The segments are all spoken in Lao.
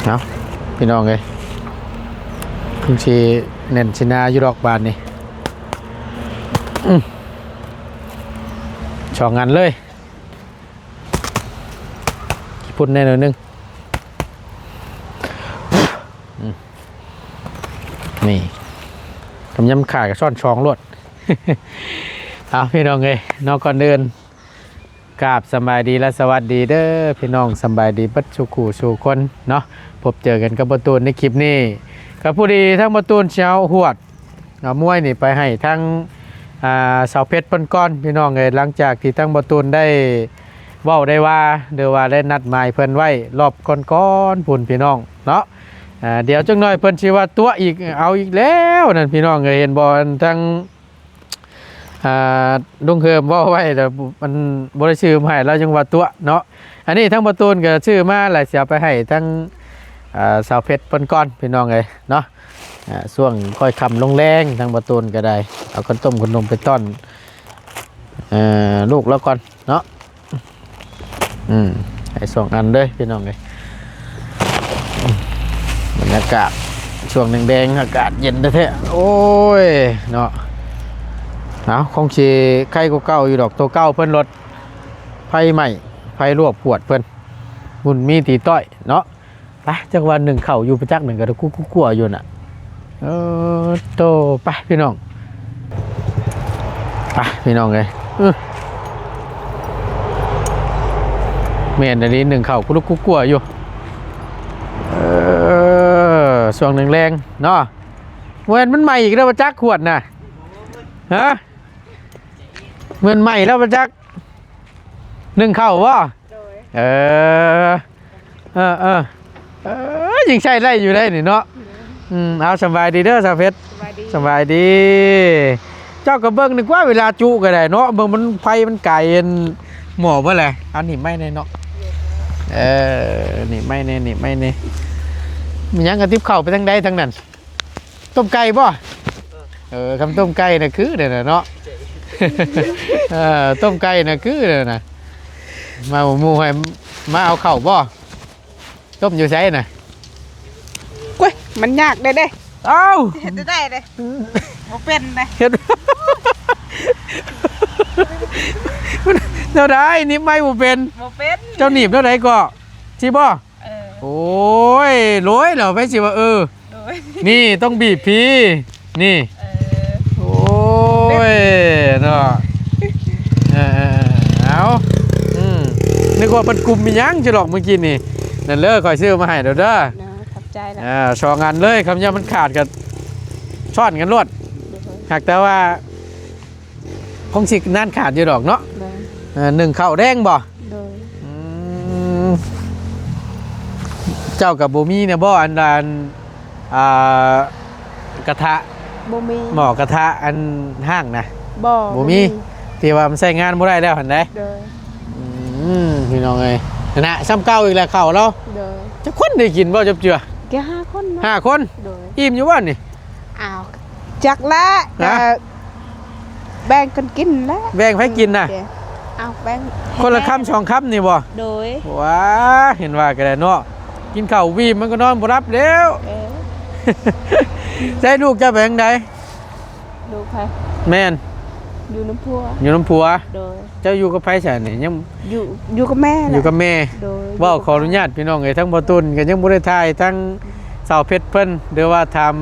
ເອົາ ພີ່ນ້ອງເອີຍ ຄືຊິແໜ້ນຊິໜາຢູ່ດອກບາດນີ້ ອືມ ສອງອັນເລີຍ ຂີ້ຝຸ່ນແດ່ໜ້ອຍໜຶ່ງ ອືມ ນີ້ ຄຳຍຳຂາດກໍຊ້ອນສອງໂລດ ເອົາ ພີ່ນ້ອງເອີຍເນາະ ກ່ອນອື່ນ ກາບສະບາຍດີ ແລະ ສະຫວັດດີເດີພີ່ນ້ອງ ສະບາຍດີເບິດສູ່ຄູ່ສູ່ຄົນເນາະ ພົບເຈີກັນກັບບ່າວຕູນໃນຄລິບນີ້ ກໍພໍດີທາງບ່າວຕູນຊິເອົາຫວດ ເອົາມວຍນີ້ໄປໃຫ້ທາງ ອ່າ ສາວເພັດເພິ່ນກ່ອນ ພີ່ນ້ອງເອີຍ ຫຼັງຈາກທີ່ທາງບ່າວຕູນໄດ້ເວົ້າໄດ້ວ່າ ຫຼືວ່າໄດ້ນັດໝາຍເພິ່ນໄວ້ລອບກ່ອນໆພຸ້ນ ພີ່ນ້ອງເນາະ ອ່າ ດຽວຈັກໜ້ອຍເພິ່ນຊິວ່າຕົວະອີກ ເອົາອີກແລ້ວນັ້ນ ພີ່ນ້ອງເອີຍ ເຫັນບໍ່ ອັນທາງ ອ່າ ລຸງເຮີມເວົ້າໄວ້ແລ້ວ ມັນບໍ່ໄດ້ຊື້ມາໃຫ້ ລາວຍັງວ່າຕົວະເນາະ ອັນນີ້ທາງບ່າວຕູນກໍຊື້ມາແລ້ວ ຊິເອົາໄປໃຫ້ທາງ ອ່າ ສາວເພັດເພິ່ນກ່ອນ ພີ່ນ້ອງເອີຍເນາະ ອ່າ ຊ່ວງຄ່ອຍຄ່ຳລົງແລງ ທາງບ່າວຕູນກໍໄດ້ເອົາເຂົ້າຕົ້ມເຂົ້າໜົມໄປຕ້ອນ ເອີ ລູກລາວກ່ອນເນາະ ອືມ ໃຫ້ສອງອັນເດີພີ່ນ້ອງເອີຍ ບັນຍາກາດຊ່ວງແດງໆ ອາກາດເຢັນແທ້ໆ ໂອ້ຍເນາະ ເອົາ ຄົງຊິໄຄກວ່າເກົ່າຢູ່ດອກ ໂຕເກົ່າເພິ່ນລົດໄຟໄໝ້ ໄຟລວກພວດເພິ່ນ ຫຸ່ນມີຕີຕ້ອຍເນາະ ໄປ ຈັກວ່າໜຶ້ງເຂົ້າຢູ່ປະຈັກ ໜຶ້ງກໍກຸກໆກົວໆຢູ່ນະ ເອີ ໂຕ ໄປພີ່ນ້ອງ ໄປພີ່ນ້ອງເອີຍ ອື ແມ່ນອີ່ຫຼີ ໜຶ້ງເຂົ້າກຸກໆກົວໆຢູ່ ເອີ ຊ່ວງແລງໆເນາະ ແມ່ນມັນໃໝ່ອີກແລ້ວປະຈັກຂວດນະ ຮະ ແມ່ນໃໝ່ແລ້ວປະຈັກ ໜຶ້ງເຂົ້າບໍ່? ໂດຍ ເອີ ເອີ ເອີ ເອີ ຍັງໃຊ້ໄດ້ຢູ່ເດ້ນີ້ເນາະ ອືມ ເອົາ ສະບາຍດີເດີສາວເພັດ ສະບາຍດີ ສະບາຍດີ ເຈົ້າກໍເບິ່ງນີ້ກວ່າ ເວລາຈຸກໍໄດ້ເນາະ ເບິ່ງມັນໄຟມັນໄກ ອັນໝໍ້ເບິດແຫຼະ ເອົາໜີບໄມ້ແດ່ເນາະ ເອີ ໜີບໄມ້ແດ່ ໜີບໄມ້ແດ່ ມີຫຍັງກະຕິບເຂົ້າໄປທາງໃດທາງນັ້ນ? ຕົ້ມໄກ່ບໍ່? ເອີ ຄຳຕົ້ມໄກ່ນະຄືເດ້ນະເນາະ ເອີ ຕົ້ມໄກ່ນະຄືເດ້ນະ ມາໝູ່ໃຫ້ ມາເອົາເຂົ້າບໍ່? ຕົ້ມຢູ່ໃສນະ? ໂອ້ຍ ມັນຍາກເດ້ເດ້ ເອົ້າ ເຮັດໄດ້ເດ້ ບໍ່ເປັນເດ້ ເຮັດ ມັນແນວໃດ? ໜີບໄມ້ບໍ່ເປັນ ບໍ່ເປັນ ເຈົ້າໜີບແນວໃດເກາະ? ຊິບໍ່? ເອີ ໂອ້ຍ ໂລຍແລ້ວ ໃຜຊິວ່າ ເອີ ໂດຍ ນີ້ຕ້ອງບີບພີ້ ນີ້ ເອີ ໂອ້ຍ ເນາະ ເອີ ເອີ ເອີ ເອົາ ອືມ ນຶກວ່າເພິ່ນກຸມອີ່ຫຍັງຊິດອກມື້ກີ້ນີ້ ນັ້ນເລີ ຂ້ອຍຊື້ມາໃຫ້ແລ້ວເດີ ເນາະ ຂອບໃຈລະ ອ່າ ສອງອັນເລີຍ ຄຳຍາມມັນຂາດກໍຊ້ອນກັນໂລດ ໂດຍ ຫາກແຕ່ວ່າ ຄົງຊິນານຂາດຢູ່ດອກເນາະ ໂດຍ ເອີ ໜຶ້ງເຂົ້າແດງບໍ່? ໂດຍ ອືມ ເຈົ້າກໍບໍ່ມີແນ່ບໍ່ ອັນ ອັນ ອ່າ ກະທະ ບໍ່ມີ ໝໍ້ກະທະອັນຮ້າງນະ ບໍ່ ບໍ່ມີ ບໍ່ມີ ທີ່ວ່າມັນໃຊ້ງານບໍ່ໄດ້ແລ້ວຫັ້ນໃດ ໂດຍ ອືມ ພີ່ນ້ອງເອີຍ ຫັ້ນນະ ສ່ຳເກົ່າອີກແລ້ວເຂົ້າລາວ ໂດຍ ຈັກຄົນໄດ້ກິນບໍ່ຈັບເຈື່ອ? ແກຫ້າຄົນເນາະ ຫ້າຄົນ ໂດຍ ອີ່ມຢູ່ບໍ່ນີ້? ອ້າວ ຈັກແຫຼະ ຮະ ກໍແບ່ງກັນກິນແຫຼະ ແບ່ງໃຜກິນນະ? ເອົາແບ່ງ ຄົນລະຄຳສອງຄຳນີ້ບໍ່? ໂດຍ ວ້າ ເຫັນວ່າກໍໄດ້ເນາະ ກິນເຂົ້າອີ່ມມັນກໍນອນບໍ່ຫຼັບແລ້ວ ເອີ ໃຊ້ລູກເຈົ້າໄປທາງໃດ? ລູກໃຜ? ແມ່ນ ຢູ່ນຳຜົວ ຢູ່ນຳຜົວ ໂດຍ ເຈົ້າຢູ່ກັບໃຜຊະນີ້? ຍັງ ຢູ່ ຢູ່ກັບແມ່ແຫຼະ ຢູ່ກັບແມ່ ໂດຍ ເວົ້າຂໍອະນຸຍາດພີ່ນ້ອງເອີຍ ທັງພໍ່ຕຸນກໍຍັງບໍ່ໄດ້ຖ່າຍທັງສາວເພັດເພິ່ນ ຫຼືວ່າຖາມ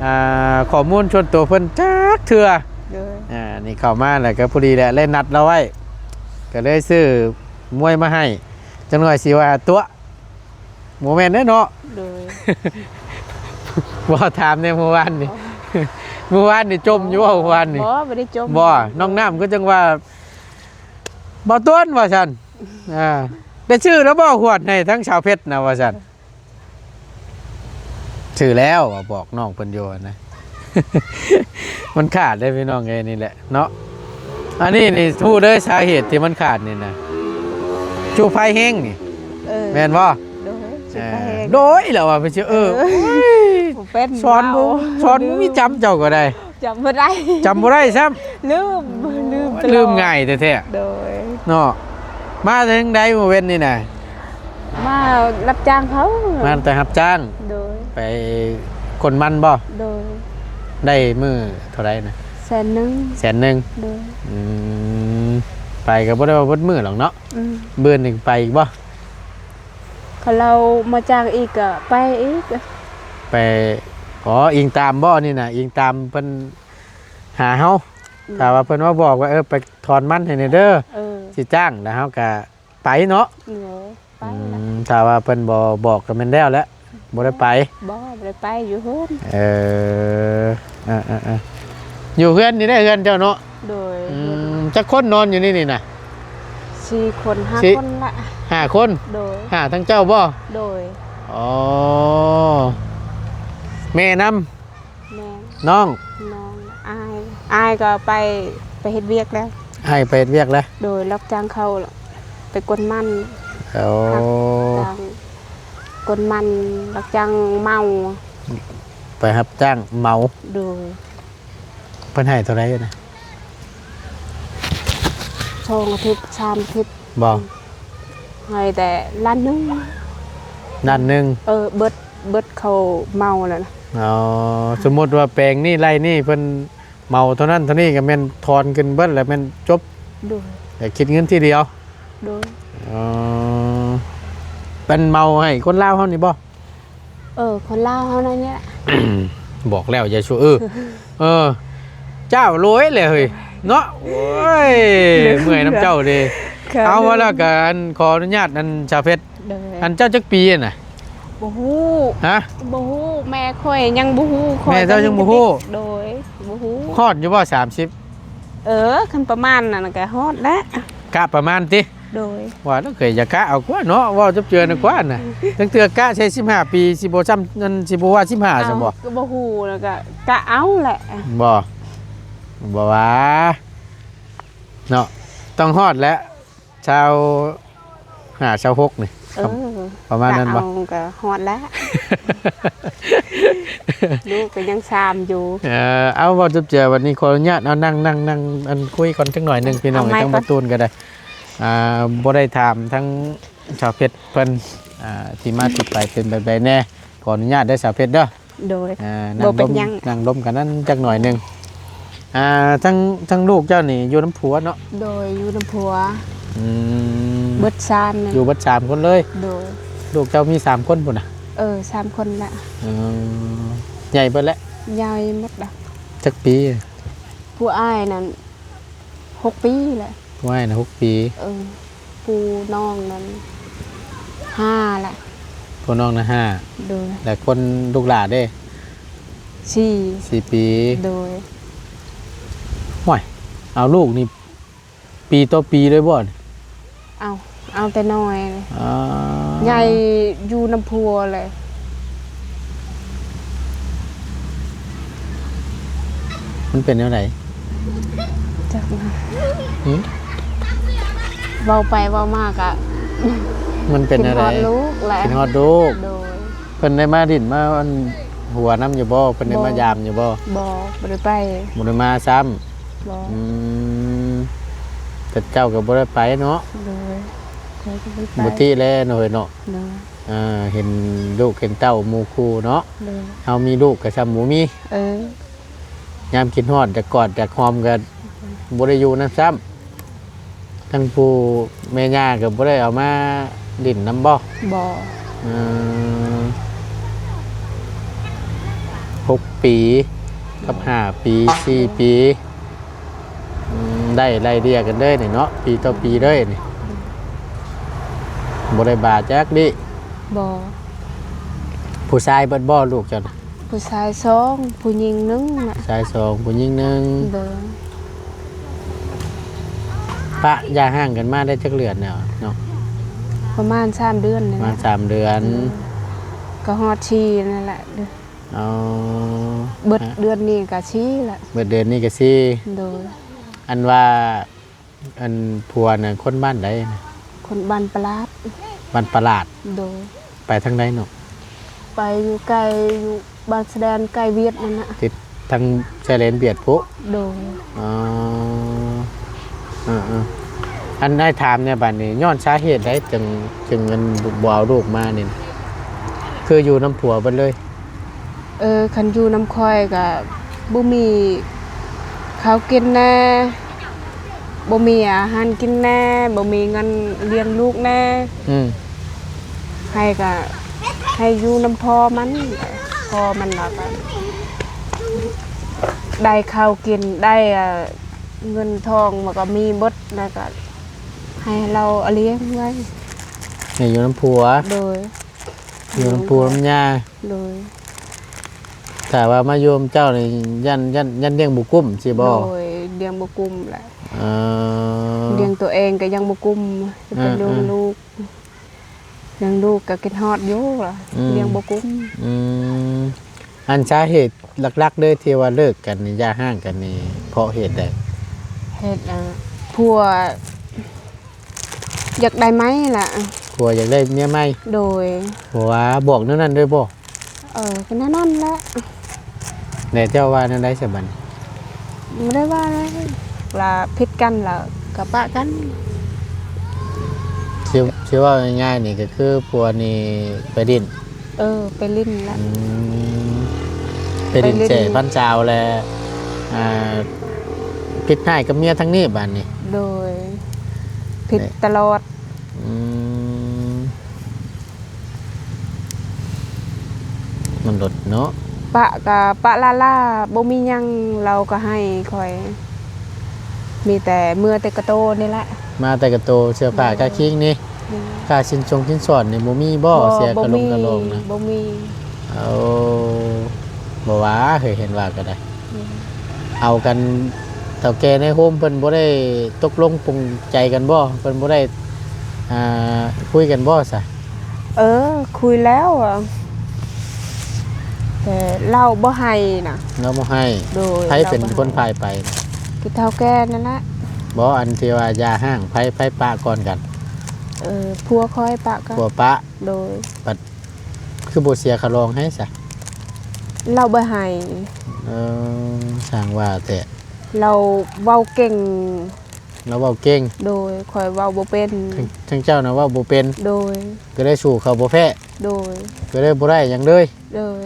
ອ່າ ຂໍ້ມູນສ່ວນຕົວເພິ່ນຈັກເທື່ອ ໂດຍ ອ່າ ນີ້ເຂົ້າມາແລ້ວກໍພໍດີແຫຼະ ໄດ້ນັດລາວໄວ້ ກໍເລີຍຊື້ມວຍມາໃຫ້ ຈັກໜ້ອຍຊິວ່າຕົວະ ບໍ່ແມ່ນເດ້ເນາະ ໂດຍ ບໍ່ຖາມແດ່ມື້ວານນີ້ ອໍ ມື້ວານນີ້ຈົ່ມຢູ່ບໍ່? ມື້ວານນີ້ ບໍ່ ບໍ່ໄດ້ຈົ່ມ ບໍ່ ນ້ອງນ້ຳຄືຈັ່ງວ່າ ບໍ່ຕົວະວ່າຊັ້ນ ອ່າ ໄດ້ຊື້ແລ້ວບໍ່ ຂວດໃຫ້ທາງສາວເພັດນະວ່າຊັ້ນ ຊື້ແລ້ວວ່າ ບອກນ້ອງເພິ່ນຢູ່ຫັ້ນນະ ມັນຂາດເດ້ພີ່ນ້ອງເອີຍ ນີ້ແຫຼະເນາະ ອັນນີ້ນີ້ຮູ້ເລີຍສາເຫດທີ່ມັນຂາດນີ້ນະ ຈູ້ໄຟແຮງນີ້ ເອີ ແມ່ນບໍ່? ໂດຍ ເອີ ຈູ້ໄຟແຮງ ໂດຍ ແລ້ວວ່າເພິ່ນຊິ ເອີ ເອີ ໂອ້ຍ ບໍ່ເປັນ ສອນບໍ່ ເວົ້າ ສອນບໍ່ມີຈຳ ເຈົ້າກໍໄດ້ ຈຳບໍ່ໄດ້ ຈຳບໍ່ໄດ້ຊ້ຳ ລືມ ລືມຕະຫຼອດ ລືມງ່າຍແທ້ໆ ໂດຍ ເນາະ ມາແຕ່ທາງໃດມື້ເວັນນີ້ນະ? ມາຮັບຈ້າງເຂົາ. ມາແຕ່ຮັບຈ້າງ? ໂດຍ. ໄປກົນມັນບໍ່? ໂດຍ. ໄດ້ມື້ເທົ່າໃດນະ? ແສນໜຶ່ງ. ແສນໜຶ່ງ? ໂດຍ. ອືມ ໄປກໍບໍ່ໄດ້ວ່າເບິດມື້ດອກເນາະ. ອືມ. ມື້ໜຶ່ງໄປອີກບໍ່? ຄັນລາວມາຈ້າງອີກກໍໄປອີກ. ໄປ ອໍ ອີງຕາມບໍ່ນີ້ນະ? ອີງຕາມເພິ່ນຫາເຮົາ. ອືມ. ຖ້າວ່າເພິ່ນມາບອກວ່າ ເອີ ໄປຖອນມັນໃຫ້ແດ່ເດີ ເອີ ຊິຈ້າງ ແລ້ວເຮົາກໍໄປເນາະ. ໂດຍ. ໄປແລ້ວ. ອືມ ຖ້າວ່າເພິ່ນບໍ່ບອກກໍແມ່ນແລ້ວແຫຼະ ບໍ່ໄດ້ໄປ. ບໍ່ ບໍ່ໄດ້ໄປ ຢູ່ເຮືອນ. ເອີ ເອີໆໆ ຢູ່ເຮືອນນີ້ແຫຼະ ເຮືອນເຈົ້າເນາະ. ໂດຍ. ອືມ ຈັກຄົນນອນຢູ່ໃນນີ້ນະ? ສີ່ຄົນ ຫ້າ ສີ່ ຄົນລະ. ຫ້າຄົນ? ໂດຍ. ຫ້າ ທັງເຈົ້າບໍ່? ໂດຍ. ອໍ ແມ່ນຳ? ແມ່ນ. ນ້ອງ? ນ້ອງ ອ້າຍ ອ້າຍກໍໄປ ໄປເຮັດວຽກແລ້ວ. ອ້າຍໄປເຮັດວຽກແລ້ວ? ໂດຍ. ຮັບຈ້າງເຂົາ ໄປກົນມັນ. ໂອ້ ຮັບຈ້າງກົນມັນ ຮັບຈ້າງເມົາ. ໄປຮັບຈ້າງເມົາ. ໂດຍ. ເພິ່ນໃຫ້ເທົ່າໃດນະ? ສອງອາທິດ ສາມອາທິດ. ບໍ່ ໃຫ້ແຕ່ລ້ານໜຶ່ງ. ລ້ານໜຶ່ງ? ເອີ ເບິດ ເບິດເຂົາເມົາແລ້ວນະ. ອໍ ສົມມຸດວ່າແປງນີ້ໄລ່ນີ້ເພິ່ນເໝົາເທົ່ານັ້ນເທົ່ານີ້ ກໍແມ່ນຖອນຂຶ້ນເບິດແລ້ວແມ່ນຈົບ. ໂດຍ. ແຕ່ຄິດເງິນທີດຽວ. ໂດຍ. ອໍ ເປັນເໝົາໃຫ້ຄົນລາວເຮົານີ້ບໍ່? ເອີ ຄົນລາວເຮົານັ້ນແຫຼະ. ບອກແລ້ວຢ່າຊູ ເອີ ເອີ ເຈົ້າໂລຍແຫຼະເຮີ້ຍເນາະ. ໂອ້ຍ ເມື່ອຍນຳເຈົ້າເດ້. ເອົາ ວ່າແລ້ວກໍ ອັນ ຂໍອະນຸຍາດ ອັນ ຊາວເພັດ. ໂດຍ. ອັນ ເຈົ້າຈັກປີນະ? ບໍ່ຮູ້. ຮະ? ບໍ່ຮູ້ ແມ່ຂ້ອຍຍັງບໍ່ຮູ້. ແມ່ເຈົ້າຍັງບໍ່ຮູ້? ໂດຍ. ບໍ່ຮູ້. ຮອດຢູ່ບໍ່ ສາມສິບ? ເອີ ຄັນປະມານນັ້ນກໍຮອດແລ້ວ. ກະປະມານຕິ? ໂດຍ. ວ່າແລ້ວເຄີຍ ຢ່າກະເອົາກວ່າເນາະ ເວົ້າຈັບເຈືອນະກວ່ານະ. ອືມ ຕັ້ງເທື່ອກະໃສ່ສິບຫ້າປີ ຊິບໍ່ຊ່ຳ ນັ້ນ ຊິບໍ່ວ່າສິບຫ້າ ເອົ້າ ຊະບໍ່? ກໍບໍ່ຮູ້ ແລ້ວກໍກະເອົາແຫຼະ. ບໍ່ ບໍ່ວ່າເນາະ ຕ້ອງຮອດແຫຼະ ຊາວຫ້າ ຊາວຫົກນີ້. ເອີ ປະມານນັ້ນບໍ່? ກະເອົາ ກໍຮອດແລ້ວ. ລູກກໍຍັງສາມຢູ່. ເອີ ເອົາ ເວົ້າຈົບເຈືອ ວັນນີ້ຂໍອະນຸຍາດ ເອົາ ນັ່ງ ນັ່ງ ນັ່ງ ອັນ ຄຸຍກ່ອນຈັກໜ້ອຍໜຶ່ງ ພີ່ນ້ອງ. ເອົາ ທາງ ໄມ້ກ່ອນ ບໍ່ຕູນກໍໄດ້ ອ່າ ບໍ່ໄດ້ຖາມທາງ ຊາວເພັດເພິ່ນ ອ່າ ທີ່ມາທີ່ໄປເປັນແບບໃດແດ່? ຂໍອະນຸຍາດເດີ ຊາວເພັດເດີ. ໂດຍ. ອ່າ ບໍ່ເປັນຫຍັງ ນັ່ງລົມກັນນັ້ນຈັກໜ້ອຍໜຶ່ງ. ອ່າ ທັງ ທັງລູກເຈົ້ານີ້ຢູ່ນຳຜົວເນາະ? ໂດຍ ຢູ່ນຳຜົວ. ອືມ ເບິດສາມ ຢູ່ເບິດສາມຄົນເລີຍ? ໂດຍ. ລູກເຈົ້າມີສາມຄົນພຸ້ນນະ? ເອີ ສາມຄົນລະ. ອືມ ໃຫຍ່ເບິດແລ້ວ? ໃຫຍ່ໝົດລະ. ຈັກປີ? ຜູ້ອ້າຍນັ້ນ ຫົກປີແຫຼະ. ຜູ້ອ້າຍນະ ຫົກປີ. ເອີ ຜູ້ນ້ອງນັ້ນ ຫ້າລະ. ຜູ້ນ້ອງນະ ຫ້າ. ໂດຍ. ແລະ ຄົນລູກຫຼ້າເດ້? ສີ່. ສີ່ປີ. ໂດຍ. ໂອ້ຍ ເອົາລູກນີ້ປີຕໍ່ປີເລີຍບໍ່? ເອົາ ເອົາແຕ່ນ້ອຍ. ອ່າ ໃຫຍ່ຢູ່ນຳຜົວເລີຍ. ມັນເປັນແນວໃດ? ຈັກນະ. ຫື? ເວົ້າໄປເວົ້າມາກະ ມັນເປັນແນວໃດ? ຄິດຮອດລູກແຫຼະ. ຄິດຮອດລູກ. ໂດຍ. ເພິ່ນໄດ້ມາຫຼິ້ນມາ ອັນ ຫົວນຳຢູ່ບໍ່? ເພິ່ນໄດ້ມາ ບໍ່ ຢາມຢູ່ບໍ່? ບໍ່ ບໍ່ໄດ້ໄປ. ບໍ່ໄດ້ມາຊ້ຳ? ບໍ່. ອືມ ແຕ່ເຈົ້າກໍບໍ່ໄດ້ໄປເນາະ? ໂດຍ. ຂ້ອຍກໍບໍ່ໄດ້ໄປ. ບໍ່ຕິແລເນາະ ເຮີ້ຍເນາະ. ໂດຍ. ອ່າ ເຫັນລູກເຫັນເຕົ້າໝູ່ຄູ່ເນາະ? ໂດຍ. ເຮົາມີລູກກໍຊ່ຳບໍ່ມີ. ເອີ. ຍາມຄິດຮອດ ຢາກກອດຢາກຫອມກໍບໍ່ໄດ້ຢູ່ນຳຊ້ຳ. ທັງຜູ້ແມ່ຍ່າກໍບໍ່ໄດ້ເອົາມາຫຼິ້ນນຳບໍ່? ບໍ່. ອືມ ຫົກປີກັບຫ້າປີ ສີ່ປີ. ອືມ ໄດ້ໄລ່ເລ່ຍກັນເລີຍນີ້ເນາະ ປີຕໍ່ປີເລີຍນີ້. ບໍ່ໄດ້ບາຈັກດິ? ບໍ່. ຜູ້ຊາຍເບິດບໍ່ລູກເຈົ້ານະ? ຜູ້ຊາຍສອງ ຜູ້ຍິງໜຶ່ງນະ. ຊາຍສອງ ຜູ້ຍິງໜຶ່ງ. ໂດຍ. ປະຢ່າຮ້າງກັນມາໄດ້ຈັກເດືອນແລ້ວເນາະ? ປະມານສາມເດືອນນີ້ແຫຼະ. ປະມານສາມເດືອນ. ໂດຍ. ກໍຮອດສີ່ນັ້ນແຫຼະ. ອໍ ເບິດເດືອນນີ້ກໍສີ່ລະ. ເບິດເດືອນນີ້ກໍສີ່. ໂດຍ. ອັນວ່າ ອັນຜົວນະຄົນບ້ານໃດນະ? ຄົນບ້ານປະຫຼາດ. ບ້ານປະຫຼາດ. ໂດຍ. ໄປທາງໃດເນາະ? ໄປຢູ່ໃກ້ ຢູ່ບ້ານຊາຍແດນໃກ້ຫວຽດນັ້ນນະ. ຕິດທາງຊາຍແດນຫວຽດພຸ້ນ? ໂດຍ. ອໍ ເອີໆ ໄປ ອັນອ້າຍຖາມແດ່ ບາດນີ້ຍ້ອນສາເຫດໃດຈຶ່ງ ຈຶ່ງອັນບໍ່ເອົາລູກມານີ້ ຄືຢູ່ນຳຜົວເບິດເລີຍ? ເອີ ຄັນຢູ່ນຳຂ້ອຍກະບໍ່ມີເຂົ້າກິນແດ່ ບໍ່ມີອາຫານກິນແດ່ ບໍ່ມີເງິນລ້ຽງລູກແດ່. ອືມ ໃຫ້ກະໃຫ້ຢູ່ນຳພໍ່ມັນ ພໍ່ມັນລະກະໄດ້ເຂົ້າກິນ ໄດ້ ເອີ ເງິນທອງມັນກະມີເບິດ ລະກະໃຫ້ລາວອາລ້ຽງໄວ້. ໃຫ້ຢູ່ນຳຜົວ? ໂດຍ. ຢູ່ນຳປູ່ນຳຍ່າ. ໂດຍ. ຖ້າວ່າມາຢູ່ນຳເຈົ້ານີ້ ຢ້ານ ຢ້ານ ຢ້ານລ້ຽງບໍ່ກຸ້ມຊີ້ບໍ່? ໂດຍ ລ້ຽງບໍ່ກຸ້ມແຫຼະ. ເອີ ລ້ຽງຕົວເອງກໍຍັງບໍ່ກຸ້ມ ຈະໄປ ເອີ ລ້ຽງ ເອີ ລູກ ລ້ຽງລູກກໍຄິດຮອດຢູ່ລະ ອືມ ລ້ຽງບໍ່ກຸ້ມ. ອືມ ອັນສາເຫດຫຼັກໆເລີຍທີ່ວ່າເລີກກັນນີ້ ຢ່າຮ້າງກັນນີ້ ເພາະເຫດໃດ? ເຫດ ເອີ ຜົວຢາກໄດ້ໃໝ່ລະ. ຜົວຢາກໄດ້ເມຍໃໝ່? ໂດຍ. ຜົວບອກແນວນັ້ນເລີຍບໍ່? ເອີ ກໍແນວນັ້ນແຫຼະ. ແລ້ວເຈົ້າວ່າແນວໃດສະບັດ? ບໍ່ໄດ້ວ່າແລ້ວ ລະຜິດກັນລະກໍປະກັນ. ຊິ ຊິເວົ້າງ່າຍໆນີ້ກໍຄືຜົວນີ້ໄປຫຼິ້ນ? ເອີ ໄປຫຼິ້ນແຫຼະ. ອືມ ໄປຫຼິ້ນ ໄປຫຼິ້ນແສພັນສາວແລ້ວ ອ່າ ຜິດຮ້າຍກັບເມຍທາງນີ້ບາດນີ້. ໂດຍ. ຜິດຕະຫຼອດ. ອືມ ມັນໂດດເນາະ. ປະກະປະລ້າໆ ບໍ່ມີຫຍັງ ລາວກໍໃຫ້ຂ້ອຍ ມີແຕ່ເມືອແຕ່ກະໂຕນີ້ແຫຼະ. ມາແຕ່ກະໂຕ ເສື້ອຜ້າ ໂດຍ ກາຄີງນີ້. ໂດຍ. ຄ່າສິນຊົງສິນສອດນີ້ບໍ່ມີບໍ່? ບໍ່ ເສຍກະຫຼົງກະຫຼອງນະ? ບໍ່ມີ. ເອົາ ບໍ່ວ່າ ເຮີຍ ເຫັນວ່າກໍໄດ້. ອືມ ເອົາກັນ ເຖົ້າແກ່ໃນໂຮມເພິ່ນບໍ່ໄດ້ຕົກລົງປົງໃຈກັນບໍ່? ເພິ່ນບໍ່ໄດ້ ອ່າ ຄຸຍກັນບໍ່ຊະ? ເອີ ຄຸຍແລ້ວ ແຕ່ລາວບໍ່ໃຫ້ນະ. ລາວບໍ່ໃຫ້. ໂດຍ. ໃຜເປັນຄົນພາຍໄປ? ຄືເຖົ້າແກ່ນັ້ນແຫຼະ. ບໍ່ ອັນທີ່ວ່າຢ່າຮ້າງ ໃຜ ໃຜປະກ່ອນກັນ? ເອີ ຜົວຂ້ອຍປະກ່ອນ. ຜົວປະ. ໂດຍ. ບັດ ຄືບໍ່ເສຍຄ່າດອງໃຫ້ຊະ? ລາວບໍ່ໃຫ້. ເອີ ຊ່າງວ່າແທ້. ລາວເວົ້າເກັ່ງ. ລາວເວົ້າເກັ່ງ. ໂດຍ. ຂ້ອຍເວົ້າບໍ່ເປັນ. ເຖິງ ເຖິງເຈົ້ານະເວົ້າບໍ່ເປັນ. ໂດຍ. ກໍເລີຍສູ້ເຂົາບໍ່ແພ້. ໂດຍ. ກໍເລີຍບໍ່ໄດ້ຫຍັງເລີຍ. ໂດຍ.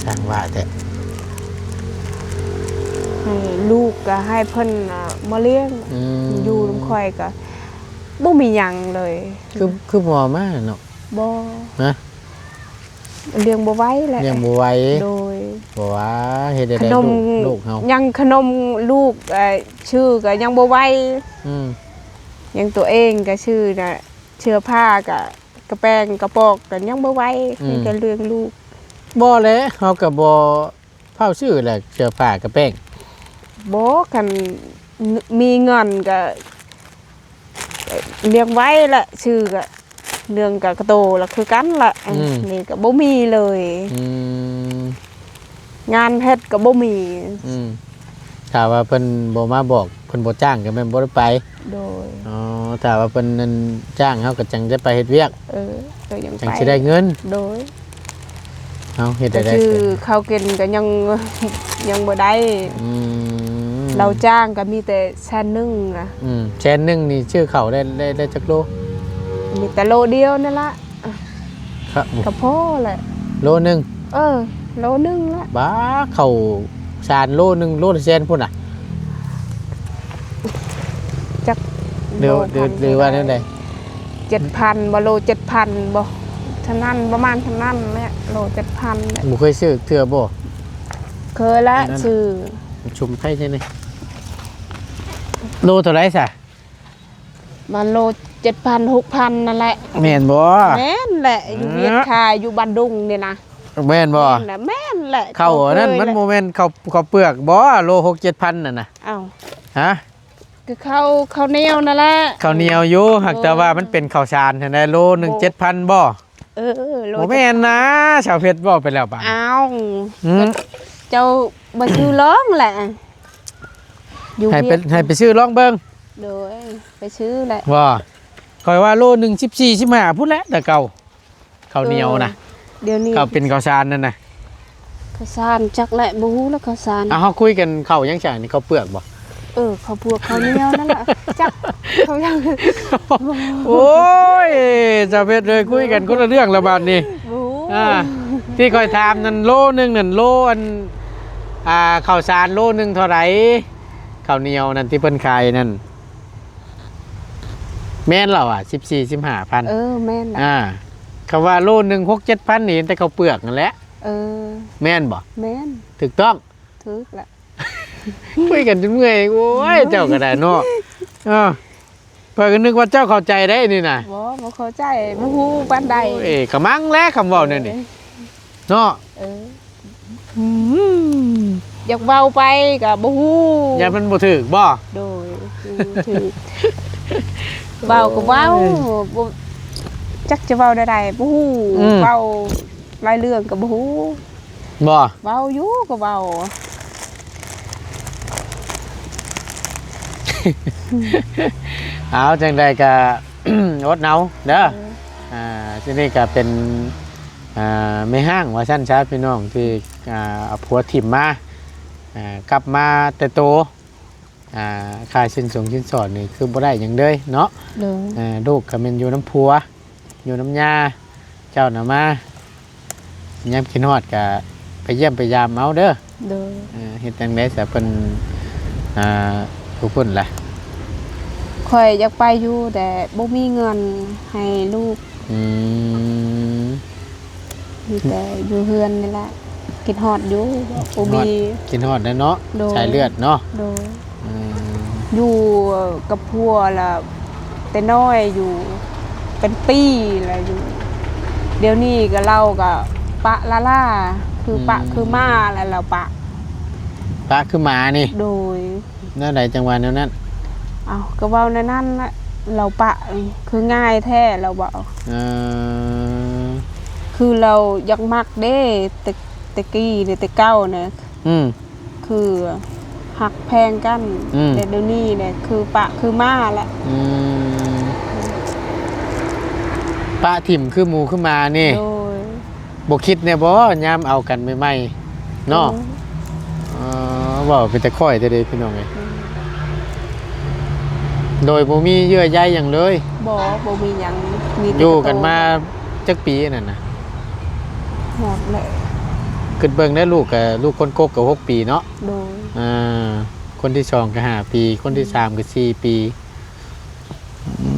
ຊ່າງວ່າແທ້. ໃຫ້ລູກກໍໃຫ້ເພິ່ນ ອ່າ ມາລ້ຽງ. ອືມ. ຢູ່ນຳຂ້ອຍກໍບໍ່ມີຫຍັງເລີຍ. ຄື ຄືບໍ່ເອົາມາເນາະ? ບໍ່. ຮະ? ລ້ຽງບໍ່ໄຫວແຫຼະ. ລ້ຽງບໍ່ໄຫວ. ໂດຍ. ບໍ່ວ່າເຮັດໄດ້ ຂະໜົມລູກ ລູກເຮົາ ຍັງຂະໜົມລູກ ເອີ ຊື້ກໍຍັງບໍ່ໄຫວ. ອືມ. ຍັງຕົວເອງກໍຊື້ນະ ເສື້ອຜ້າກໍ ກະແປ້ງກະປອກກໍຍັງບໍ່ໄຫວ. ອືມ. ມີແຕ່ລ້ຽງລູກ. ບໍ່ແຫຼະ ເຮົາກໍບໍ່ ເຝົ້າຊື້ແຫຼະ ເສື້ອຜ້າກະແປ້ງ. ບໍ່ ຄັນມີເງິນກະລ້ຽງໄວ້ແຫຼະ ຊື້ກະເລື່ອງກະໂຕລະຄືກັນແຫຼະ. ອືມ ນີ້ກະບໍ່ມີເລີຍ. ອືມ ງານເຮັດກະບໍ່ມີ. ອືມ ຖ້າວ່າເພິ່ນບໍ່ມາບອກ ເພິ່ນບໍ່ຈ້າງກະແມ່ນບໍ່ໄດ້ໄປ. ໂດຍ. ອໍ ຖ້າວ່າເພິ່ນນັ້ນຈ້າງ ເຮົາກະຈັ່ງໄດ້ໄປເຮັດວຽກ. ເອີ ກະຍັງ ຈັ່ງ ໄປ ຊິໄດ້ເງິນ. ໂດຍ. ເອົາ ເຮັດໄດ້ ກະຊື້ເຂົ້າກິນກະຍັງ ຍັງບໍ່ໄດ້. ອືມ ລາວຈ້າງກະມີແຕ່ແສນໜຶ່ງນະ. ອືມ ແສນໜຶ່ງນີ້ຊື້ເຂົ້າໄດ້ ໄດ້ ໄດ້ຈັກໂລ? ມີແຕ່ໂລດຽວນັ້ນລະ ກະພໍແຫຼະ. ໂລໜຶ່ງ? ເອີ ໂລໜຶ່ງລະ. ບາ ເຂົ້າສານໂລໜຶ່ງ ໂລລະແສນພຸ້ນນະ. ຈັກ ຫຼື ຫຼືວ່າແນວໃດ? ເຈັດພັນບໍ່ ໂລເຈັດພັນບໍ່ ເທົ່ານັ້ນ ປະມານເທົ່ານັ້ນແຫຼະ ໂລເຈັດພັນແຫຼະ. ບໍ່ເຄີຍຊື້ເທື່ອບໍ່? ເຄີຍລະ ຊື້. ຊຸມໄຜແທ້ນີ້ ໂລເທົ່າໃດຊະ? ມັນໂລເຈັດພັນ ຫົກພັນນັ້ນແຫຼະ. ແມ່ນບໍ່? ແມ່ນແຫຼະ. ຢູ່ຫວຽດຄາ ຢູ່ບ້ານດຸງນີ້ນະ. ແມ່ນບໍ່? ແມ່ນແຫຼະ ແມ່ນແຫຼະ. ເຂົ້າອັນນັ້ນ ມັນບໍ່ແມ່ນເຂົ້າ ເຂົ້າເປືອກບໍ່ ໂລຫົກເຈັດພັນນັ້ນນະ? ອ້າວ ຮະ? ຄືເຂົ້າ ເຂົ້າໜຽວນັ້ນແຫຼະ. ເຂົ້າໜຽວຢູ່ ຫາກແຕ່ວ່າມັນເປັນເຂົ້າສານຫັ້ນແຫຼະ. ໂລໜຶ່ງເຈັດພັນບໍ່? ເອີ ໂລ ບໍ່ແມ່ນນະ ສາວເພັດເວົ້າໄປແລ້ວບາດ. ອ້າວ ເຈົ້າບໍ່ຊື້ລອງແຫຼະ ຢູ່ ໃຫ້ໄປ ໃຫ້ໄປຊື້ລອງເບິ່ງ. ໂດຍ ໄປຊື້ແຫຼະ. ບໍ່ ຂ້ອຍວ່າໂລໜຶ່ງສິບສີ່ ສິບຫ້າພຸ້ນແຫຼະ ແຕ່ເກົ່າ ເຂົ້າໜຽວນະ. ເອີ ດຽວນີ້ ເຂົ້າເປັນເຂົ້າສານນັ້ນນະ. ເຂົ້າສານຈັກແຫຼະ ບໍ່ຮູ້ລະເຂົ້າສານ. ເອົາ ເຮົາຄຸຍກັນເຂົ້າຫຍັງຊະນີ້ ເຂົ້າເປືອກບໍ່? ເອີ ເຂົ້າພວກເຂົ້າໜຽວນັ້ນລະ ຈັກເຂົາຍັງ ໂອ້ຍ ສາວເພັດເອີຍ ຄຸຍກັນຄົນລະເລື່ອງລະບາດນີ້ ບໍ່ຮູ້ ອ່າ ທີ່ຂ້ອຍຖາມນັ້ນ ໂລໜຶ່ງນັ້ນ ໂລອັນ ອ່າ ເຂົ້າສານໂລໜຶ່ງເທົ່າໃດ? ເຂົ້າໜຽວນັ້ນທີ່ເພິ່ນຂາຍນັ້ນ ແມ່ນລະຫວາ ສິບສີ່ ສິບຫ້າພັນ ເອີ ແມ່ນລະ ອ່າ ຄຳວ່າໂລໜຶ່ງ ຫົກເຈັດພັນນີ້ ແຕ່ເຂົ້າເປືອກນັ້ນແຫຼະ ເອີ ແມ່ນບໍ່? ແມ່ນ ຖືກຕ້ອງ ຖືກລະ ຄຸຍກັນຈົນເມື່ອຍ ໂອ້ຍ ເຈົ້າກໍໄດ້ເນາະ ເອີ ຂ້ອຍກໍນຶກວ່າເຈົ້າເຂົ້າໃຈໄດ໋ນີ້ນະ ບໍ່ ບໍ່ເຂົ້າໃຈ ບໍ່ຮູ້ປານໃດ ໂອ້ຍ ກະມັງແຫຼະ ຄຳເວົ້າແນວນີ້ ເອີ ເນາະ ເອີ ອືມ ຢາກເວົ້າໄປກໍບໍ່ຮູ້ ຢ້ານມັນບໍ່ຖືກບໍ່? ໂດຍ ບໍ່ຖືກ ເວົ້າກໍເວົ້າ ໂອ້ຍ ບໍ່ ຈັກຈະເວົ້າແນວໃດ ບໍ່ຮູ້ ອືມ ເວົ້າຫຼາຍເລື່ອງກໍບໍ່ຮູ້ ບໍ່ ເວົ້າຢູ່ກໍເວົ້າ ເອົາ ຈັ່ງໃດກໍ ອົດເອົາເດີ ເອີ ອ່າ ທີ່ນີ້ກໍເປັນ ອ່າ ແມ່ຮ້າງວ່າຊັ້ນຊະ ພີ່ນ້ອງ ທີ່ ອ່າ ເອົາຜົວຖິ້ມມາ ອ່າ ກັບມາແຕ່ໂຕ ອ່າ ຄ່າສິນສົງສິນສອດນີ້ຄືບໍ່ໄດ້ຫຍັງເລີຍເນາະ ໂດຍ ອ່າ ລູກກໍແມ່ນຢູ່ນຳຜົວ ຢູ່ນຳຍ່າ ເຈົ້ານະມາ ຍາມຄິດຮອດກະໄປຢ້ຽມໄປຢາມເອົາເດີ ໂດຍ ເອີ ເຮັດຈັ່ງໃດສະເພິ່ນ ອ່າ ຜູ້ພຸ້ນລະ? ຂ້ອຍຢາກໄປຢູ່ ແຕ່ບໍ່ມີເງິນໃຫ້ລູກ ອືມ ມີແຕ່ຢູ່ເຮືອນນີ້ແຫຼະ ຄິດຮອດຢູ່ ບໍ່ມີ ຄິດຮອດ ຄິດຮອດແຫຼະເນາະ ໂດຍ ສາຍເລືອດເນາະ ໂດຍ ອືມ ຢູ່ກັບຜົວລະແຕ່ນ້ອຍ ຢູ່ເປັນປີລະຢູ່ ດຽວນີ້ກໍລາວກໍປະລ້າໆ ຄື ອືມ ປະຄືໝາລະລາວປະ ປະຄືໝານີ້ ໂດຍ ແນວໃດຈັ່ງວ່າແນວນັ້ນ? ເອົ້າ ກໍເວົ້າແນວນັ້ນລະ ລາວປະຄືງ່າຍແທ້ລາວເວົ້າ ເອີ ຄືລາວຢາກມັກເດ້ ແຕ່ ແຕ່ກີ້ນີ້ ແຕ່ເກົ່ານະ ອືມ ຄືຮັກແພງກັນ ອືມ ແຕ່ດຽວນີ້ແຫຼະ ຄືປະຄືໝາລະ ອືມ ປະຖິ້ມຄືໝູຄືໝານີ້ ໂດຍ ບໍ່ຄິດແດ່ບໍ່ ຍາມເອົາກັນໃໝ່ໆ ເນາະ ໂດຍ ເອີ ເວົ້າເປັນຕາຂ້ອຍແທ້ເດ ພີ່ນ້ອງເອີຍ ອືມ ໂດຍບໍ່ມີເຍື່ອໃຍຫຍັງເລີຍ ບໍ່ ບໍ່ມີຫຍັງ ມີແຕ່ ຢູ່ກັນມາຈັກປີອັນນັ້ນນະ? ຮອດແລ້ວ ຄິດເບິ່ງແດ່ ລູກກະ ລູກຄົນກົກກະຫົກປີເນາະ ໂດຍ ອ່າ ຄົນທີສອງກະຫ້າປີ ຄົນທີສາມກະສີ່ປີ ອື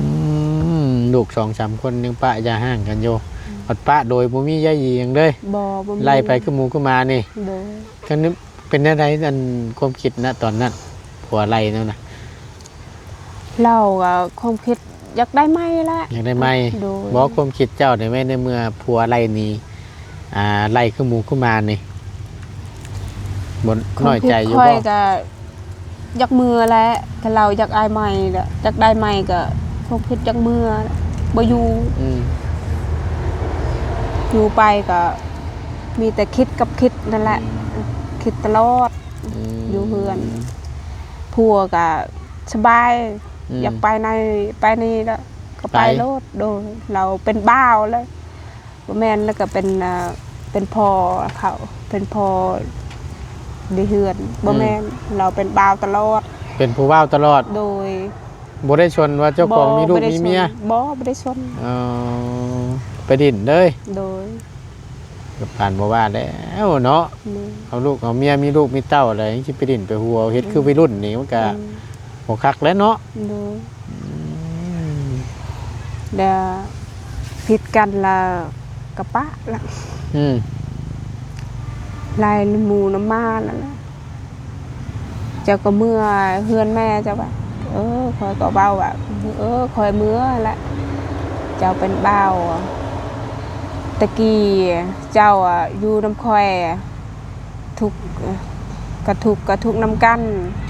ມ ລູກສອງສາມຄົນຍັງປະຢ່າຮ້າງກັນຢູ່ ອືມ ບັດປະໂດຍບໍ່ມີໃຍດີຫຍັງເລີຍ ບໍ່ ບໍ່ມີ ໄລ່ໄປຄືໝູຄືໝານີ້ ໂດຍ ຄັນ ເປັນແນວໃດ ອັນ ຄວາມຄິດນະຕອນນັ້ນ ຜົວໄລ່ນັ້ນນະ? ລາວກໍຄວາມຄິດຢາກໄດ້ໃໝ່ແຫຼະ ຢາກໄດ້ໃໝ່ ໂດຍ ບໍ່ ຄວາມຄິດເຈົ້ານີ້ແມ່ນ ໃນເມື່ອຜົວໄລ່ໜີ ອ່າ ໄລ່ຄືໝູຄືໝານີ້ ບໍ່ນ້ອຍໃຈຢູ່ບໍ່? ຄວາມຄິດຂ້ອຍກໍຢາກເມືອແຫຼະ ຖ້າລາວຢາກອາຍໃໝ່ ຢາກໄດ້ໃໝ່ກໍຄວາມຄິດຢາກເມືອ ບໍ່ຢູ່ ອືມ ຢູ່ໄປກໍມີແຕ່ຄິດກັບຄິດນັ້ນແຫຼະ ອືມ ຄິດຕະຫຼອດ ອືມ ຢູ່ເຮືອນ ຜົວກໍສະບາຍ ອືມ ຢາກໄປໃນໄປນີ້ແລ້ວກໍໄປ ໄປໂລດ ໂດຍ ລາວເປັນບ່າວແລ້ວ ບໍ່ແມ່ນ ແລ້ວກໍເປັນ ເປັນພໍ່ເຂົາ ເປັນພໍ່ໃນເຮືອນ ອືມ ບໍ່ແມ່ນ ລາວເປັນບ່າວຕະຫຼອດ ເປັນຜູ້ບ່າວຕະຫຼອດ ໂດຍ ບໍ່ໄດ້ຊົນວ່າເຈົ້າຂອງມີລູກມີເມຍ ບໍ່ ບໍ່ໄດ້ຊົນ ອໍ ໄປດິ້ນເລີຍ ໂດຍ ປານບໍ່ວ່າແລ້ວເນາະ ໂດຍ ເອົາລູກເອົາເມຍ ມີລູກມີເຕົ້າແລ້ວ ຍັງຊິໄປດິ້ນໄປຫົວ ເຮັດຄື ອືມ ໄວລຸ້ນນີ້ ມັນກະ ອືມ ບໍ່ຄັກແລ້ວເນາະ ໂດຍ ອືມ ແລ້ວຜິດກັນລະກະປະລະ ອືມ ໄລ່ນຳໝູນຳໝາລະ ເຈົ້າກໍເມືອເຮືອນແມ່ເຈົ້າວ່າ ເອີ ຂ້ອຍກໍເວົ້າວ່າ ເອີ ຂ້ອຍເມືອລະ ເຈົ້າເປັນບ່າວ ແຕ່ກີ້ເຈົ້າຢູ່ນຳຂ້ອຍ ທຸກ ກະທຸກກະທຸກນຳກັນ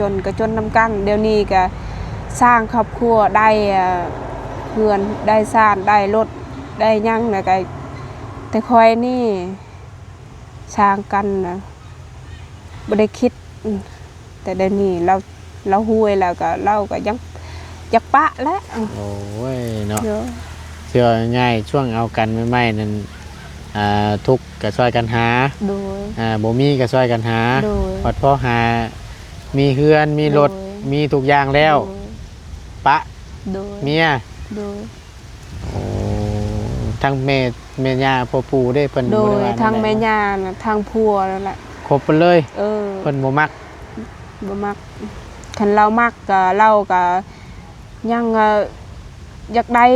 ຈົນກະຈົນນຳກັນ ດຽວນີ້ກະສ້າງຄອບຄົວໄດ້ ເຮືອນໄດ້ຊານໄດ້ລົດໄດ້ຫຍັງ ແລ້ວກະ ແຕ່ຂ້ອຍນີ້ສ້າງກັນນະ ບໍ່ໄດ້ຄິດ ອືມ ແຕ່ດຽວນີ້ລາວ ລາວຮວຍແລ້ວກໍ ລາວກໍຍັງຢາກປະແຫຼະ ໂອ້ຍເນາະ ໂດຍ ເຊື່ອງ່າຍ ຊ່ວງເອົາກັນໃໝ່ໆນັ້ນ ອ່າ ທຸກກໍຊ່ອຍກັນຫາ ໂດຍ ອ່າ ບໍ່ມີກໍຊ່ອຍກັນຫາ ໂດຍ ບັດພໍຫາ ມີເຮືອນມີລົດ ໂດຍ ມີທຸກຢ່າງແລ້ວ ໂດຍ ປະ ໂດຍ ເມຍ ໂດຍ ໂອ້ ທັງແມ່ ແມ່ຍ່າພໍ່ປູ່ເດ້ ເພິ່ນ ໂດຍ ບໍ່ໄດ້ວ່າ ທັງແມ່ຍ່ານະ ທັງຜົວນັ້ນແຫຼະ ຄົບເພິ່ນເລີຍ ເອີ ເພິ່ນບໍ່ມັກ ບໍ່ມັກ ຄັນລາວມັກກະ ລາວກະຍັງ ເອີ ຢາກໄດ້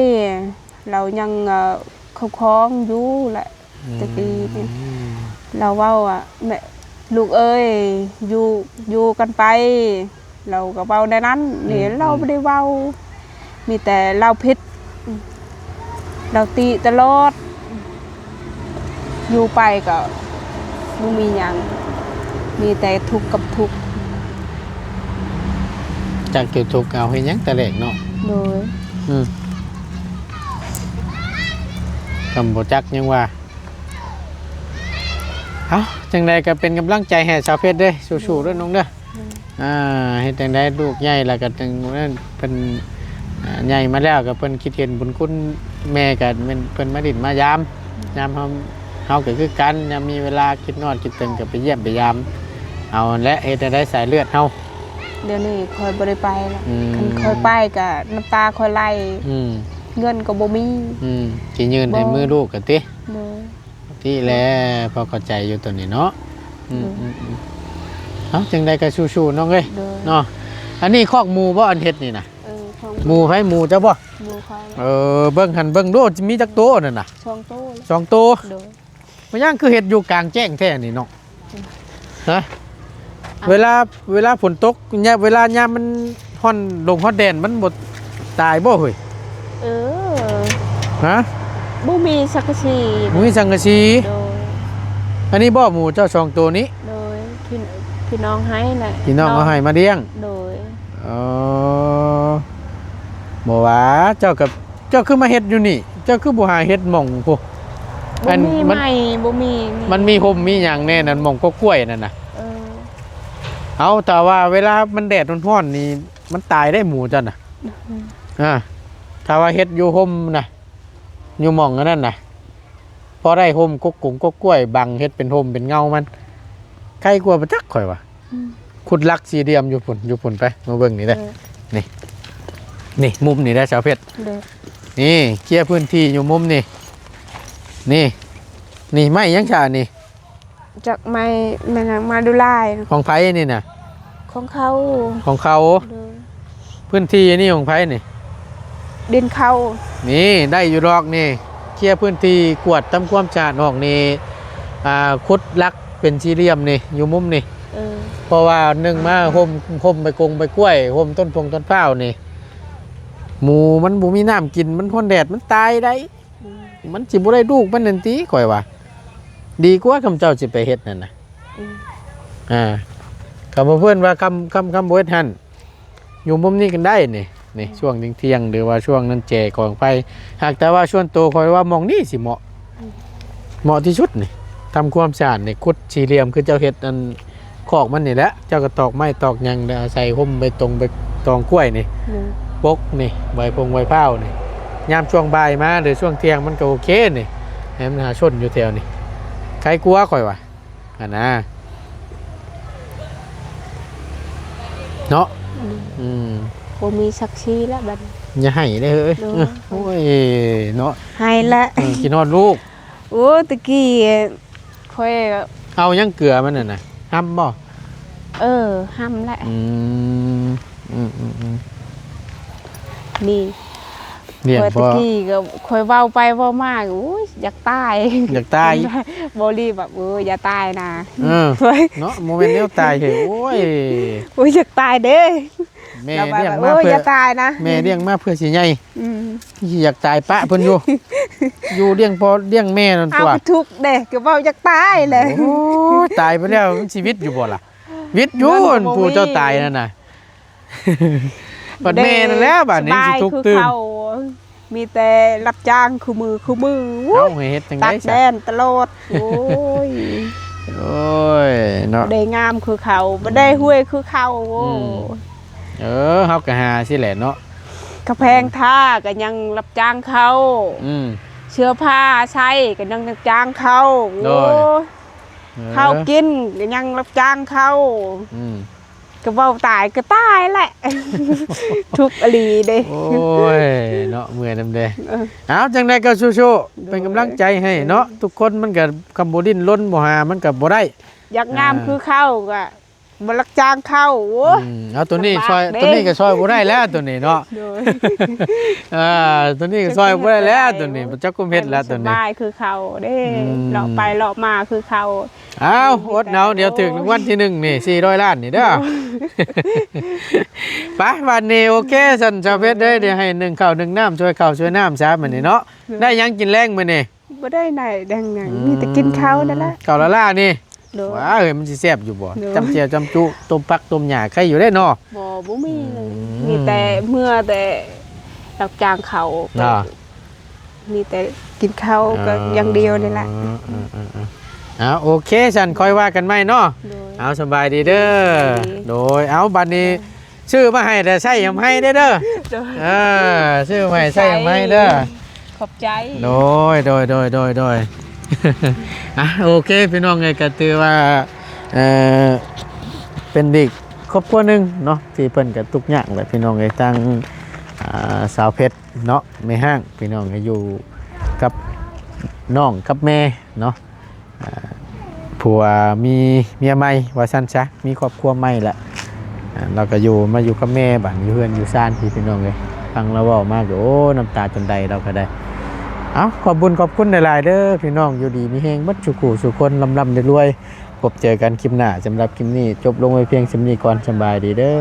ລາວຍັງ ເອີ ຄຸ້ມຄອງຢູ່ແຫຼະ ອືມ ແຕ່ກີ້ນີ້ ລາວເວົ້າວ່າ ແມ່ ລູກເອີຍ ຢູ່ ຢູ່ກັນໄປ ລາວກໍເວົ້າແນວນັ້ນ ນີ້ ອືມ ລາວ ອືມ ບໍ່ໄດ້ເວົ້າ ມີແຕ່ລາວຜິດ ລາວຕິຕະຫຼອດ ຢູ່ໄປກໍບໍ່ມີຫຍັງ ມີແຕ່ທຸກກັບທຸກ ຈັກຢູ່ທຸກເອົາເຮັດຫຍັງແຕ່ແລກເນາະ ໂດຍ ອືມ ກໍບໍ່ຈັກຫຍັງວ່າ ເອົ້າ ຈັ່ງໃດກໍເປັນກຳລັງໃຈໃຫ້ສາວເພັດເດີ້ ສູ້ໆເດີ້ນ້ອງເດີ້ ອືມ ອ່າ ເຮັດຈັ່ງໃດລູກໃຫຍ່ແລ້ວກໍຈັ່ງນັ້ນ ເພິ່ນ ອ່າ ໃຫຍ່ມາແລ້ວກໍເພິ່ນຄິດເຫັນບຸນຄຸນແມ່ ກໍແມ່ນເພິ່ນມາຫຼິ້ນມາຢາມ ຍາມເຮົາ ເຮົາກໍຄືກັນ ຍາມມີເວລາຄິດຮອດຄິດເຖິງກໍໄປຢ້ຽມໄປຢາມເອົາຫັ້ນແຫຼະ ເຮັດຈັ່ງໃດສາຍເລືອດເຮົາ ດຽວນີ້ຂ້ອຍບໍ່ໄດ້ໄປແລ້ວ ອືມ ຄັນຂ້ອຍໄປກໍນ້ຳຕາຂ້ອຍໄຫຼ ອືມ ເງິນກໍບໍ່ມີ ອືມ ຊິຍື່ນໃຫ້ມືລູກກໍຕິ ໂດຍ ຕິແຫຼະ ພໍເຂົ້າໃຈຢູ່ຕົວນີ້ເນາະ ອືມ ໂດຍ ອືມ ອືມ ເອົ້າ ຈັ່ງໃດກໍສູ້ໆນ້ອງເອີຍ ໂດຍ ເນາະ ອັນນີ້ຄອກໝູບໍ່ ອັນເຮັດນີ້ນະ ເອີ ຂອງໝູໃຜ ໝູເຈົ້າບໍ່ ໝູຂ້ອຍ ເອີ ເບິ່ງຫັ້ນເບິ່ງດູ ມີຈັກໂຕນັ້ນນະ ສອງໂຕ ສອງໂຕ ໂດຍ ມັນຫຍັງຄືເຮັດຢູ່ກາງແຈ້ງແທ້ນີ້ເນາະ ຮະ ເວລາ ເວລາຝົນຕົກ ຍາມ ເວລາຍາມມັນຮ້ອນດົງຮ້ອນແດດ ມັນບໍ່ຕາຍບໍ່ເຮີ້ຍ? ເອີ ຮະ? ບໍ່ມີສັງກະສີ ບໍ່ມີສັງກະສີ ໂດຍ ອັນນີ້ບໍ່ ໝູເຈົ້າສອງໂຕນີ້? ໂດຍ ພີ່ ພີ່ນ້ອງໃຫ້ແຫຼະ ພີ່ນ້ອງເອົາໃຫ້ມາລ້ຽງ ໂດຍ ເອີ ບໍ່ວ່າເຈົ້າກໍ ເຈົ້າຄືມາເຮັດຢູ່ນີ້ ເຈົ້າຄືບໍ່ຫາເຮັດໝ່ອງພຸ້ນ ອັນ ບໍ່ມີໄມ້ ບໍ່ມີ ມັນມີຮົ່ມມີຫຍັງແດ່ນັ້ນ ໝ່ອງກົກກ້ວຍນັ້ນນະ ເອີ ເອົາ ແຕ່ວ່າເວລາມັນແດດຮ້ອນໆນີ້ ມັນຕາຍໄດ໋ໝູເຈົ້ານະ ອືມ ອ່າ ຖ້າວ່າເຮັດຢູ່ຮົ່ມນະ ຢູ່ໝ່ອງອັນນັ້ນນະ ພໍໄດ້ຮົ່ມກົກກົງກົກກ້ວຍບັງ ເຮັດເປັນຮົ່ມເປັນເງົາມັນ ໄກກວ່າປະຈັກ ຂ້ອຍວ່າ ອືມ ຂຸດຫຼັກສີ່ຫຼ່ຽມຢູ່ພຸ້ນ ຢູ່ພຸ້ນ ໄປ ມາເບິ່ງນີ້ເດີ້ ເອີ ນີ້ ນີ້ ມຸມນີ້ໄດ໋ ສາວເພັດ ໂດຍ ນີ້ ເຄຍພື້ນທີ່ຢູ່ມຸມນີ້ ນີ້ ນີ້ ໄມ້ຫຍັງຊະນີ້? ຈັກໄມ້ ແມ່ນຫຍັງ ມາດູລາຍ ຂອງໃຜນີ້ນະ? ຂອງເຂົາ ຂອງເຂົາ ໂດຍ ພື້ນທີ່ນີ້ຂອງໃຜນີ້? ດິນເຂົາ ນີ້ ໄດ້ຢູ່ດອກນີ້ ເຄຍພື້ນທີ່ ກວາດທຳຄວາມສະອາດອອກນີ້ ອ່າ ຂຸດຫຼັກເປັນສີ່ຫຼ່ຽມນີ້ ຢູ່ມຸມນີ້ ເອີ ເພາະວ່າໜຶ່ງມາຮົ່ມ ຮົ່ມໃບກົງໃບກ້ວຍ ຮົ່ມຕົ້ນພົງຕົ້ນພ້າວນີ້ ໝູມັນບໍ່ມີນ້ຳກິນ ມັນຮ້ອນແດດ ມັນຕາຍໄດ໋ ອືມ ມັນຊິບໍ່ໄດ້ລູກມັນນັ້ນຕິ ຂ້ອຍວ່າ ດີກວ່າຄຳເຈົ້າຊິໄປເຮັດນັ້ນນະ ອືມ ອ່າ ກໍບໍ່ເພິ່ນວ່າຄຳ ຄຳ ຄຳບໍ່ເຮັດຫັ້ນ ຢູ່ມຸມນີ້ກັນໄດ້ນີ້ ນີ້ ອືມ ຊ່ວງທ່ຽງໆ ຫຼືວ່າຊ່ວງນັ້ນແຈກອງໄຟ ຫາກແຕ່ວ່າສ່ວນໂຕຂ້ອຍວ່າໝ່ອງນີ້ຊິເໝາະ ອືມ ເໝາະທີ່ສຸດນີ້ ທຳຄວາມສະອາດນີ້ ຂຸດສີ່ຫຼ່ຽມ ຄືເຈົ້າເຮັດອັນ ຄອກມັນນີ້ແຫຼະ ເຈົ້າກໍຕອກໄມ້ຕອກຫຍັງ ແລ້ວໃສ່ຮົ່ມໃບຕົງໃບຕອງກ້ວຍນີ້ ໂດຍ ປົກນີ້ ໃບພົງໃບພ້າວນີ້ ຍາມຊ່ວງບ່າຍມາ ຫຼືຊ່ວງທ່ຽງມັນກໍໂອເຄນີ້ ໃຫ້ມັນຫາຊົນຢູ່ແຖວນີ້ ໄກກວ່າ ຂ້ອຍວ່າ ຫັ້ນນະ ເນາະ ອືມ ອືມ ບໍ່ມີສັກສີແລ້ວບັດນີ້ ຢ່າໄຫ້ເດີ້ເຮີ້ຍ ໂດຍ ໂອ້ຍ ເນາະ ໄຫ້ແຫຼະ ເອີ ຄິດຮອດລູກ ໂອ້ ແຕ່ກີ້ ຂ້ອຍ ເອົາຫຍັງເກືອມັນນັ້ນນະ ຮຳບໍ່? ເອີ ຮຳແຫຼະ ອືມ ອືມ ອືມ ອືມ ນີ້ ລ້ຽງ ຂ້ອຍ ພໍ່ ແຕ່ກີ້ກໍຂ້ອຍເວົ້າໄປເວົ້າມາ ໂອ້ຍ ຢາກຕາຍ ຢາກຕາຍ ບໍ່ລີແບບ ເອີ ຢ່າຕາຍນະ ເອີ ເນາະ ບໍ່ແມ່ນແນວຕາຍເຮີ້ຍ ໂອ້ຍ ໂອ້ຍ ຢາກຕາຍເດ້ ແມ່ລ້ຽງມາເພື່ອ ໂອ້ຍ ຢ່າຕາຍນະ ແມ່ລ້ຽງມາເພື່ອຊິໃຫຍ່ ອືມ ຢາກຕາຍປະເພິ່ນຢູ່ ຢູ່ລ້ຽງພໍ່ລ້ຽງແມ່ນັ້ນຕົວະ ເອົາ ທຸກເດ້ ກໍເວົ້າຢາກຕາຍແຫຼະ ໂອ້ຍ ຕາຍໄປແລ້ວມັນຊິວິດຢູ່ບໍ່ລະ? ວິດຢູ່ ເງິນກໍບໍ່ມີ ອັນຜູ້ເຈົ້າຕາຍນັ້ນນະ ບັດແມ່ນັ້ນແຫຼະ ບາດນີ້ຊິທຸກຕື່ມ ມີແຕ່ຮັບຈ້າງຄູ່ມື້ຄູ່ມື້ ເອົ້າ ໃຫ້ເຮັດຈັ່ງໃດ ຕາກແດດຕະຫຼອດ ໂອ້ຍ ໂອ້ຍ ເນາະ ບໍ່ໄດ້ງາມຄືເຂົາ ບໍ່ໄດ້ຮວຍຄືເຂົາ ອືມ ໂອ້ຍ ເອີ ເຮົາກໍຫາຊີ້ແຫຼະເນາະ ກະແພງທ່າກໍຍັງຮັບຈ້າງເຂົາ ອືມ ເສື້ອຜ້າໃຊ້ກໍຍັງຮັບຈ້າງເຂົາ ໂດຍ ໂອ້ຍ ເອີ ເຂົ້າກິນກໍຍັງຮັບຈ້າງເຂົາ ອືມ ກໍເວົ້າຕາຍກໍຕາຍແຫຼະ ທຸກອີ່ຫຼີເດ້. ໂອ້ຍເນາະ ເມື່ອຍນຳເດ້. ເອີ ເອົາ ຈັ່ງໃດກໍສູ້ໆ ໂດຍ ເປັນກຳລັງໃຈໃຫ້ເນາະ. ໂດຍ ທຸກຄົນມັນກໍ ຄຳບໍ່ດີ້ນລົນບໍ່ຫາ ມັນກໍບໍ່ໄດ້. ຢາກງາມ ອ່າ ຄືເຂົາກໍບໍ່ຮັບຈ້າງເຂົາ. ໂອ້ຍ ອືມ ເອົາ ໂຕນີ້ຊ່ອຍ ລຳບາກເດ້ ໂຕນີ້ກໍຊ່ອຍບໍ່ໄດ້ແລ້ວ ໂຕນີ້ເນາະ. ໂດຍ ອ່າ ໂຕນີ້ກໍຊ່ອຍບໍ່ໄດ້ແລ້ວ ໂຕນີ້ບໍ່ຈັກຄຸມເຮັດແລ້ວ ໂຕນີ້ ສະບາຍຄືເຂົາເດ້. ອືມ ເລາະໄປເລາະມາຄືເຂົາ. ອ້າວ ອົດເອົາ ດຽວຖືກລາງວັນທີໜຶ່ງນີ້ ສີ່ຮ້ອຍລ້ານນີ້ເດີ. ໄປ ບາດນີ້ໂອເຄຊັ້ນ ຊາວເພັດເອີຍ ດຽວໃຫ້ໜຶ້ງເຂົ້າໜຶ້ງນ້ຳ ຊ່ວຍເຂົ້າຊ່ວຍນ້ຳຊະ ມື້ນີ້ເນາະ. ໂດຍ ໄດ້ຫຍັງກິນແລງມື້ນີ້? ບໍ່ໄດ້ໄດ້ຫຍັງ ອືມ ມີແຕ່ກິນເຂົ້ານັ້ນແຫຼະ ເຂົ້າລ້າໆນີ້. ໂດຍ ວ້າ ເອີຍ ມັນຊິແຊບຢູ່ບໍ່? ໂດຍ ຈ້ຳແຈ່ວຈ້ຳຈຸ ຕົ້ມຜັກຕົ້ມຫຍ້າ ໄຄຢູ່ເດ້ເນາະ. ບໍ່ ບໍ່ມີເລີຍ. ອືມ ມີແຕ່ເມືອແຕ່ຮັບຈ້າງເຂົາ ອ່າ ມີແຕ່ກິນເຂົ້າກໍ ອ່າ ຢ່າງດຽວນີ້ແຫຼະ. ເອີໆໆໆ ເອົາ ໂອເຄຊັ້ນ ຄ່ອຍວ່າກັນໃໝ່ເນາະ. ໂດຍ ເອົາ ສະບາຍດີເດີ. ສະບາຍດີ. ໂດຍ ເອົາ ບາດນີ້ ໂດຍ ຊື້ມາໃຫ້ແຕ່ໃຊ້ຫຳໃຫ້ເດີ. ໂດຍ ເອີ ຊື້ມາໃຫ້ໃຊ້ຫຳໃຫ້ເດີ. ຂອບໃຈ. ໂດຍ ໂດຍ ໂດຍ ໂດຍ ໂດຍ ອ່ະ ໂອເຄ ພີ່ນ້ອງເອີຍ ກໍຖືວ່າ ເອີ ເປັນອີກຄອບຄົວໜຶ່ງເນາະ ທີ່ເພິ່ນກໍທຸກຍາກແຫຼະ ພີ່ນ້ອງເອີຍ. ທາງ ອ່າ ສາວເພັດເນາະ ແມ່ຮ້າງ ພີ່ນ້ອງເອີຍ ຢູ່ກັບນ້ອງກັບແມ່ເນາະ. ອ່າ ຜົວມີເມຍໃໝ່ວ່າຊັ້ນຊະ ມີຄອບຄົວໃໝ່ແລ້ວ. ອ່າ ລາວກໍຢູ່ ມາຢູ່ກັບແມ່ ບາດຢູ່ເຮືອນຢູ່ຊານ ພີ່ນ້ອງເອີຍ. ຟັງລາວເວົ້າມາກໍ ໂອ້ ນ້ຳຕາຈົນໄດ້ ລາວກໍໄດ້. ເອົາ ຂອບບຸນຂອບຄຸນຫຼາຍໆເດີ ພີ່ນ້ອງ ຢູ່ດີມີແຮງເບິດສູ່ຄູ່ສູ່ຄົນ ລ່ຳໆລວຍໆ. ພົບເຈີກັນຄລິບໜ້າ. ສຳລັບຄລິບນີ້ຈົບລົງໄວ້ພຽງສ່ຳນີ້ກ່ອນ. ສະບາຍດີເດີ.